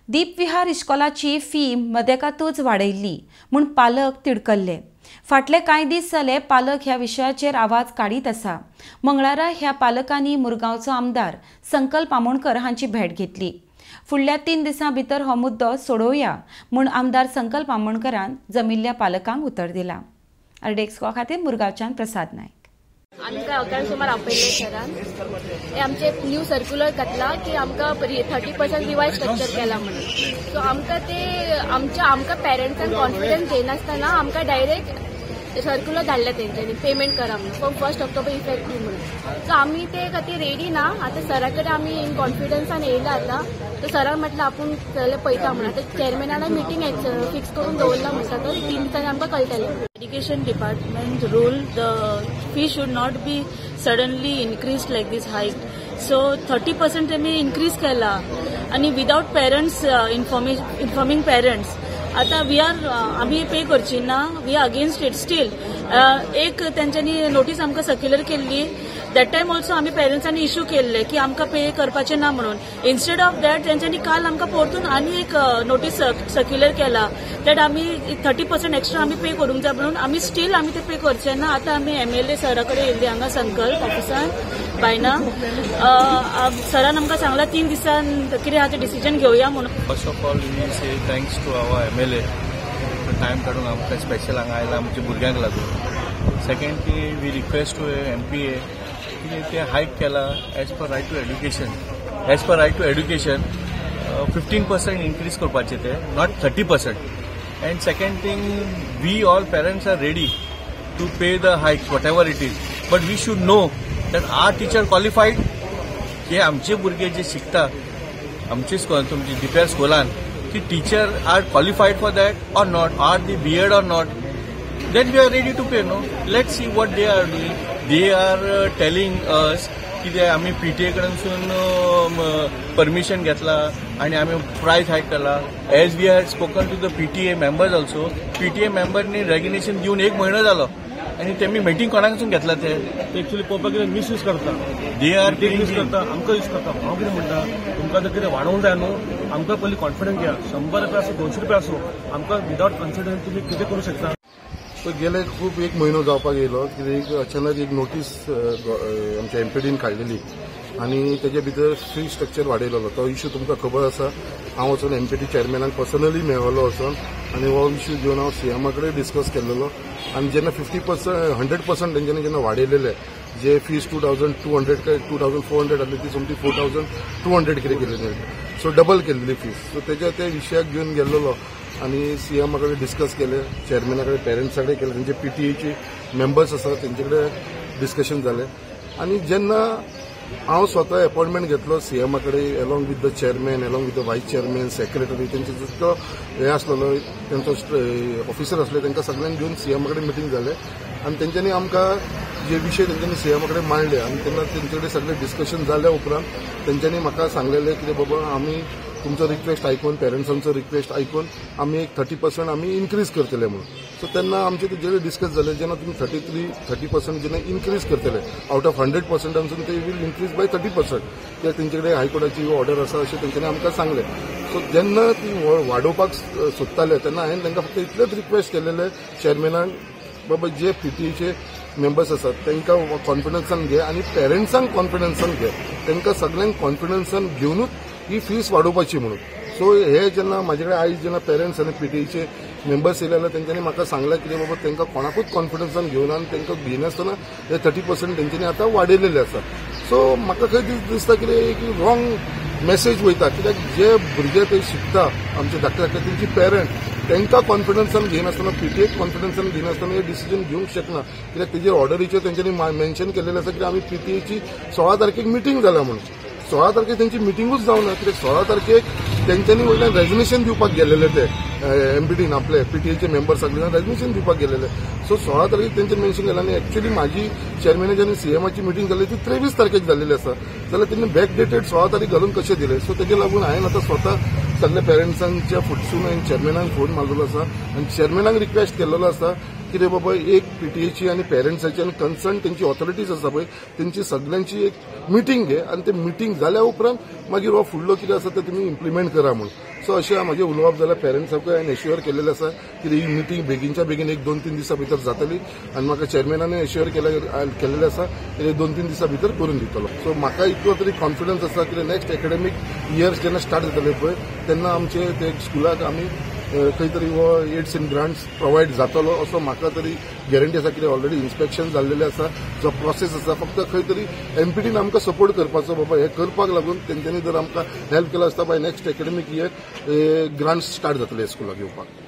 दीप विहार इश्कोलाची fee मदेकातूच वाडयल्ली म्हूण पालक तिडकल्ले. फाटले कांय दीस जाले पालक ह्या विशयाचेर आवाज काडीत आसा. मंगळारा ह्या पालकांनी मुरगांवचो आमदार संकल्प आमोणकर हांची भेट घेतली. फुडल्या 3 दिसां भितर हो मुद्दो सोडोवया म्हूण आमदार संकल्प आमोणकरान जमिल्ल्या पालकांक उतर दिला. आरडीएक्स खातीर मुरगांवच्यान प्रसाद नायक. आमकां अकरांक सुमार आपयल्ले सरान, हे आमचे न्यू सर्क्युलर घातला की आमकां 30% रिवायज स्ट्रक्चर केला म्हणून. सो आमकां ते आमच्या आमकां पेरंट्सांक कॉन्फिडन्स घेनासतना आमकां डायरेक्ट सर्क्युलर धाडले तेंच्यांनी पेमेंट करा म्हणून फ्रॉम 1 ऑक्टोबर इफेक्टीव म्हणून. सो आमी ते खातीर रेडी ना. आतां सरा कडेन आमी इन कॉन्फिडन्सान येयला. आतां तो सरान म्हटलं आपूण जाल्यार पळयता म्हणून. आतां चेअरमॅनान मिटींग फिक्स करून दवरला म्हणटा, तो 3 दिसांनी आमकां कळटलें. Education department rule, the fee should not be suddenly increased like this hike. So 30% तेमी इन्क्रीज केला आनी विदाउट पेरंट्स इन्फॉर्मिंग पेरंट्स. आतां we are आमी पे करची ना, we are against it still. एक तेंच्यांनी नोटीस आमकां सर्क्युलर केल्ली, that time also आमी पेरंट्सांनी इश्यू केल्ले की आमकां पे करपाचें ना म्हणून. इन्स्टेड ऑफ that तेंच्यांनी काल आमकां परतून आनी एक नोटीस सर्क्युलर केला that आमी 30% एक्स्ट्रा आमी पे करूंक जाय म्हणून. आमी स्टील आमी ते पे करचे ना. आतां आमी एमएलए सरा कडेन येयल्ली हांगा संकल्प ऑफिसान बायना. सरान आमकां सांगलां 3 दिसान कितें आहा तें डिसिजन घेवया म्हणून. First of all we say thanks to our MLA, time काडून आमकां स्पेशल हांगा आयला आमच्या भुरग्यांक लागून. सेकंड की we request to MPA की ते हायक केला as per right to education, as per right to education 15% increase करपाचे ते, not 30%. And second thing, we all parents are ready to pay the hike whatever it is, but we should know that our teacher qualified. जे आमचे भुरगे जे शिकता आमचे स्कॉल तुमचे DPR स्कॉलान, की teacher are qualified for that or not, are the B.Ed or not, then we are ready to pay. No, let's see what they are doing. They are telling us की आमी PTA कडसून permission घेतला आनी आमी प्रायस हायक केला. As we had spoken to the PTA members also, PTA मेंबरनी resignation दिवन 1 म्हयनो जालो आनी तेमी मिटींग कोणाकसून घेतला ते एक्चुअली पळोवपाक गेल्यार मिसयूज करता, they are use करता, आमकां यूज करता. हांव कितें म्हणटा, तुमकां जर कितें वाडोवंक जाय न्हू, आमकां पयलीं कॉन्फिडन्स घेया. 100 रुपया आसूं 200 रुपया आसूं, आमकां विदावट कॉन्फिडन्स तुमी कितें करूं शकता. गेले खूब 1 म्हयनो जावपाक येयलो कितें एक अचानक एक नोटीस आमच्या एमपीडीन काडलेली आनी तेजे भितर फी स्ट्रक्चर वाडयलेलो. तो इश्यू तुमकां खबर आसा. हांव वचून एमपीडी चेअरमॅनाक पर्सनली मेळ्ळो वचून आनी हो इश्यू घेवन हांव सीएमा कडेन डिस्कस केल्लो. आनी जेन्ना 50% 100% तेंच्यांनी जेन्ना वाडयलेले, जे फीस 2200 काय 2400 आसली ती सोमती 4200 कितें केलेली, सो डबल केल्ली फीस. सो तेज्या त्या विशयाक घेवन गेल्लो आनी सीएमा कडेन डिस्कस केले, चेअरमॅना कडेन, पेरंट्सा कडेन केले, तेंचे पीटीएचे मेंबर्स आसा तेंचे कडेन डिस्कशन जालें. आनी जेन्ना हांव स्वता अपॉयंटमेंट घेतलो सीएमा कडेन along with the chairman, along with the vice chairman, secretary, तेंचे जितको हे आसलेलो तेंचो ऑफिसर आसले तेंकां सगळ्यांक घेवन सीएमा कडेन मिटींग जालें आनी तेंच्यांनी आमकां जे विशय तेंच्यांनी सीएमा कडेन मांडले आनी तेन्ना तेंचे कडेन सगळें डिस्कशन जाल्या उपरांत तेंच्यांनी म्हाका सांगलेलें कितें बाबा आमी तुमचो रिक्वेस्ट आयकून, पेरंट्सांचो रिक्वेस्ट आयकून आमी एक 30% आमी इन्क्रीज करतले म्हणून. सो तेन्ना आमचे तेजेर डिस्कस जालें, जेन्ना तुमी 30% जेन्ना इन्क्रीज करतले आवट ऑफ 100%सावन ते वील इन्क्रीज बाय 30%, कित्याक तेंचे कडेन हायकोर्टाची ऑर्डर आसा अशें तेंच्यांनी आमकां सांगलें. सो जेन्ना ती वाडोवपाक सोदताले तेन्ना हांवें तांकां फक्त इतलेंच रिक्वेस्ट केलेलें चेअरमॅनाक, बाबा जे पीटीएचे मेंबर्स आसात तांकां कॉन्फिडन्सान घे आनी पेरंट्सांक कॉन्फिडन्सान घे, तांकां सगळ्यांक कॉन्फिडन्सान घेवनूच ही फीस वाडोवपाची म्हणून. सो हे जेन्ना म्हाजे कडेन आयज जेन्ना पेरंट्स आनी पीटीएचे मेंबर्स येयले जाल्यार तेंच्यांनी म्हाका सांगलें कितें बाबा तांकां कोणाकूच कॉन्फिडन्सान घेवना आनी तांकां घेयनासतना हे 30% तेंच्यांनी आतां वाडयलेले आसा. सो म्हाका खंय दिसता कितें एक रॉंग मेसेज वयता, कित्याक जे भुरगे ते शिकता आमचे धाकटे धाकटे तेंची पेरंट तांकां कॉन्फिडन्सान घेयनासतना, पीटीएक कॉन्फिडन्सान घेयनासतना हे डिसिजन घेवंक शकना, कित्याक तेजेर ऑर्डरीचेर तेंच्यांनी मेन्शन केलेलें आसा की आमी पीटीएची 16 तारखेक मिटींग जाल्या म्हणून. 16 तारखेक तेंची मिटिंगूच जावना, कित्याक 16 तारखेक तेंच्यांनी वयल्यान रेजिग्नेशन दिवपाक गेलेले ते एमपीडीन आपले पीटीएचे मेंबर सगळे जाण रेजिग्नेशन दिवपाक गेलेले. सो 16 तारखेक तेंचे मेन्शन केलें आनी एक्चुअली म्हाजी चेअरमॅनाची आनी सीएमाची मिटींग जाली ती 23 तारखेक जाल्लेली आसा, जाल्यार तेणी बॅक डेटेड 16 तारीख घालून कशें दिलें. सो तेजे लागून हांवें आतां स्वता सगळे पेरंट्सांच्या फुटसून हांवें चेअरमॅनाक फोन मारलेलो आसा आनी चेअरमॅनाक रिक्वेस्ट केल्लो आसा कितें बाबा एक पीटीएची आनी पेरंट्साची आनी कन्सर्न तेंची ऑथॉरिटीज आसा पळय तेंची सगळ्यांची एक मिटींग घे आनी ते मिटींग जाल्या उपरांत मागीर हो फुडलो कितें आसा तें तुमी इम्प्लिमेंट करा म्हणून. सो अशें म्हजें उलोवप जाल्यार पेरंट्साकूय हांवें एश्युअर केलेलें आसा की ही मिटींग बेगीनच्या बेगीन 1-2-3 दिसां भितर जातली आनी म्हाका चेअरमॅनानूय एश्युअर केलेलें आसा की 2-3 दिसां भितर करून दितलो. सो म्हाका इतलो तरी कॉन्फिडन्स आसा की नेक्स्ट एकेडमीक इयर जेन्ना स्टार्ट जातले पळय तेन्ना आमचे ते स्कुलाक आमी खंय तरी हो एड्स एंड ग्रांट्स प्रोवायड जातलो असो म्हाका तरी गॅरंटी आसा. कित्याक ऑलरेडी इन्स्पेक्शन जाल्लेलें आसा, जो प्रोसेस आसा, फक्त खंय तरी एमपीडीन आमकां सपोर्ट करपाचो बाबा हें करपाक लागून तेंच्यांनी जर आमकां हेल्प केलो आसता by next academic year grants start जातले स्कुलाक येवपाक.